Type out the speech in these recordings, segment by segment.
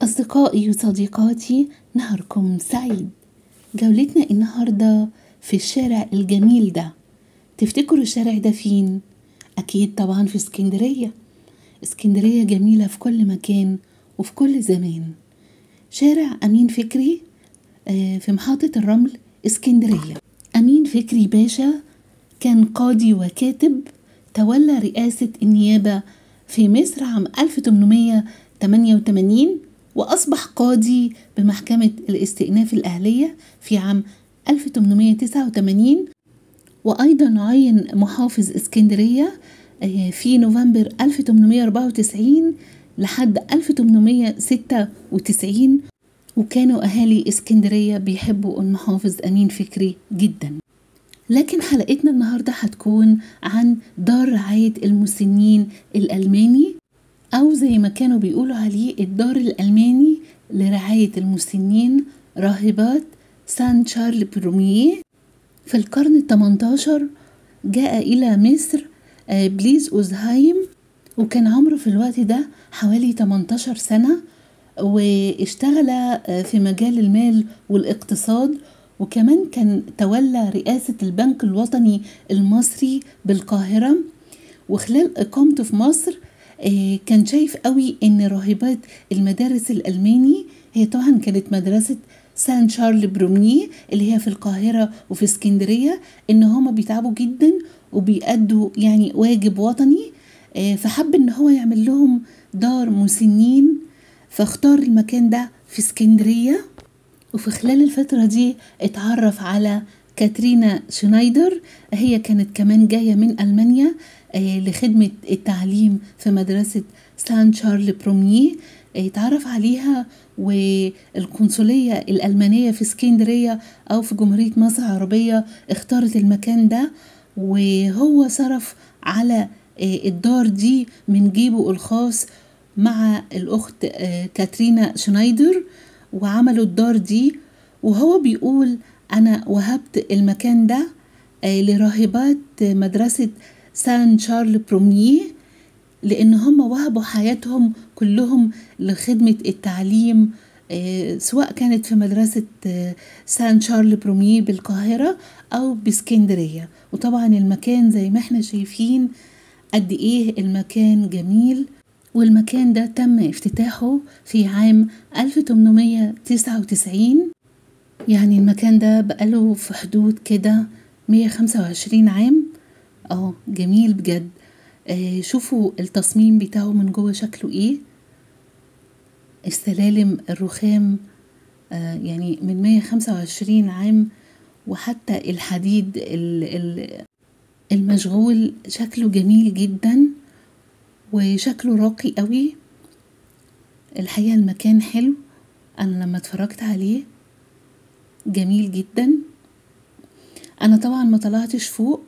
أصدقائي وصديقاتي، نهاركم سعيد. جولتنا النهاردة في الشارع الجميل ده. تفتكروا الشارع ده فين؟ أكيد طبعا في اسكندرية. اسكندرية جميلة في كل مكان وفي كل زمان. شارع أمين فكري في محطة الرمل اسكندرية. أمين فكري باشا كان قاضي وكاتب، تولى رئاسة النيابة في مصر عام 1888، وأصبح قاضي بمحكمة الاستئناف الأهلية في عام 1889، وأيضا عين محافظ اسكندرية في نوفمبر 1894 لحد 1896. وكانوا أهالي اسكندرية بيحبوا المحافظ أمين فكري جدا. لكن حلقتنا النهاردة هتكون عن دار رعاية المسنين الألماني، أو زي ما كانوا بيقولوا عليه الدار الألماني لرعاية المسنين، راهبات سان شارل برومييه. في القرن ال18 جاء إلى مصر بليز أوزهايم، وكان عمره في الوقت ده حوالي 18 سنة، واشتغل في مجال المال والاقتصاد، وكمان كان تولى رئاسة البنك الوطني المصري بالقاهرة. وخلال إقامته في مصر كان شايف قوي ان راهبات المدارس الألماني، هي طبعا كانت مدرسة سان شارل برومييه اللي هي في القاهرة وفي اسكندرية، ان هما بيتعبوا جدا وبيأدوا يعني واجب وطني، فحب ان هو يعمل لهم دار مسنين، فاختار المكان ده في اسكندرية. وفي خلال الفترة دي اتعرف على كاترينا شنايدر، هي كانت كمان جاية من ألمانيا لخدمة التعليم في مدرسة سان شارل برومييه. اتعرف عليها، والقنصلية الألمانية في اسكندرية أو في جمهورية مصر العربية اختارت المكان ده، وهو صرف على الدار دي من جيبه الخاص مع الأخت كاترينا شنايدر، وعملوا الدار دي. وهو بيقول أنا وهبت المكان ده لراهبات مدرسة سان شارل برومييه، لأن هم وهبوا حياتهم كلهم لخدمة التعليم، سواء كانت في مدرسة سان شارل برومييه بالقاهرة أو باسكندرية. وطبعا المكان زي ما احنا شايفين قد إيه المكان جميل، والمكان ده تم افتتاحه في عام 1899، يعني المكان ده بقاله في حدود كده 125 عام. جميل بجد. شوفوا التصميم بتاعه من جوه شكله ايه، السلالم الرخام يعني من 125 عام، وحتى الحديد المشغول شكله جميل جدا وشكله راقي قوي. الحقيقة المكان حلو، انا لما اتفرجت عليه جميل جدا. انا طبعا ما طلعتش فوق.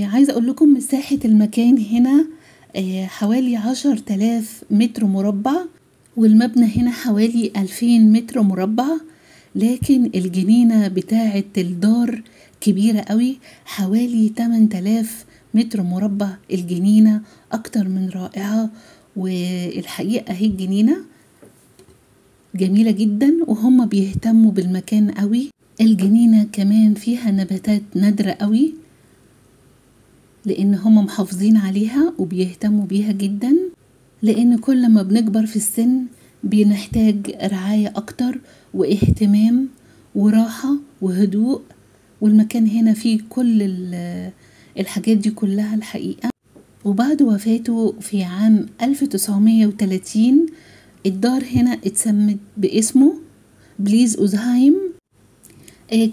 عايزة اقول لكم مساحة المكان هنا حوالي 10,000 متر مربع، والمبنى هنا حوالي 2000 متر مربع، لكن الجنينة بتاعة الدار كبيرة قوي، حوالي 8000 متر مربع. الجنينة اكتر من رائعة، والحقيقة هي الجنينة جميلة جدا، وهم بيهتموا بالمكان قوي. الجنينة كمان فيها نباتات نادرة قوي، لان هم محافظين عليها وبيهتموا بيها جدا، لان كل ما بنكبر في السن بنحتاج رعاية اكتر واهتمام وراحة وهدوء، والمكان هنا فيه كل الحاجات دي كلها الحقيقة. وبعد وفاته في عام 1930 الدار هنا اتسمت باسمه بليز أوزهايم.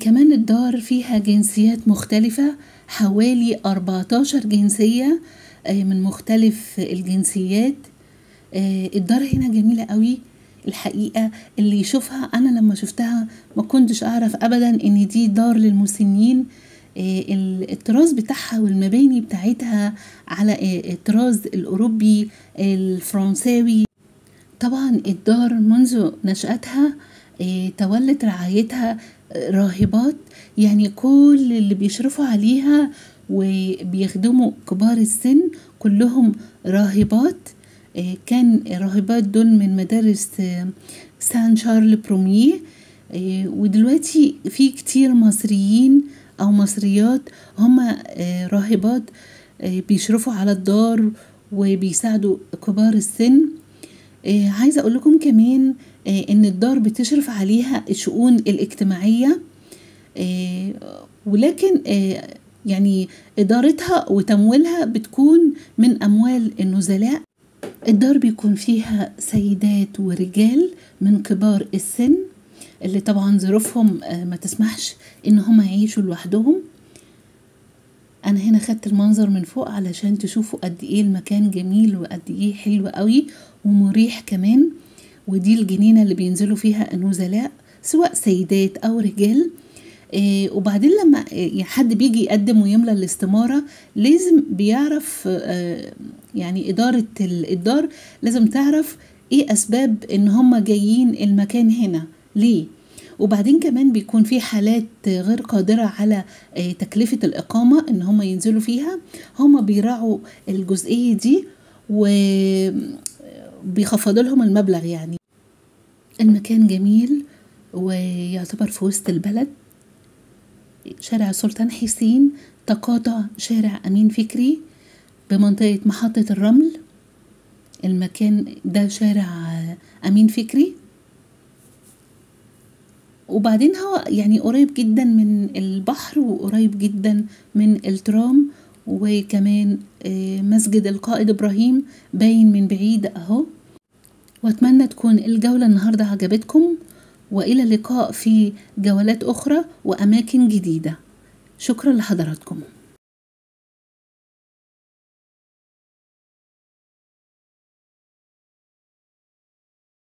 كمان الدار فيها جنسيات مختلفة، حوالي 14 جنسية من مختلف الجنسيات. الدار هنا جميلة قوي الحقيقة، اللي يشوفها، أنا لما شفتها ما كنتش أعرف أبدا إن دي دار للمسنين. الطراز بتاعها والمباني بتاعتها على الطراز الأوروبي الفرنساوي. طبعا الدار منذ نشأتها تولت رعايتها راهبات، يعني كل اللي بيشرفوا عليها وبيخدموا كبار السن كلهم راهبات. كان الراهبات دول من مدارس سان شارل برومييه. ودلوقتي في كتير مصريين أو مصريات هم راهبات بيشرفوا على الدار وبيساعدوا كبار السن. عايزة أقول لكم كمان إن الدار بتشرف عليها الشؤون الاجتماعية، ولكن يعني إدارتها وتمويلها بتكون من أموال النزلاء. الدار بيكون فيها سيدات ورجال من كبار السن اللي طبعا ظروفهم ما تسمحش إن هم يعيشوا لوحدهم. أنا هنا خدت المنظر من فوق علشان تشوفوا قد إيه المكان جميل وقد إيه حلو قوي ومريح كمان. ودي الجنينة اللي بينزلوا فيها النزلاء سواء سيدات أو رجال. وبعدين لما حد بيجي يقدم ويملى الاستمارة لازم بيعرف، يعني إدارة الدار لازم تعرف إيه أسباب إن هم جايين المكان هنا ليه. وبعدين كمان بيكون في حالات غير قادرة على تكلفة الإقامة إن هم ينزلوا فيها، هم بيراعوا الجزئية دي وبيخفضوا لهم المبلغ. يعني المكان جميل ويعتبر في وسط البلد، شارع السلطان حسين تقاطع شارع أمين فكري بمنطقة محطة الرمل. المكان ده شارع أمين فكري، وبعدين هو يعني قريب جدا من البحر وقريب جدا من الترام، وكمان مسجد القائد إبراهيم باين من بعيد أهو. وأتمنى تكون الجولة النهاردة عجبتكم، وإلى اللقاء في جولات أخرى وأماكن جديدة. شكرا لحضراتكم.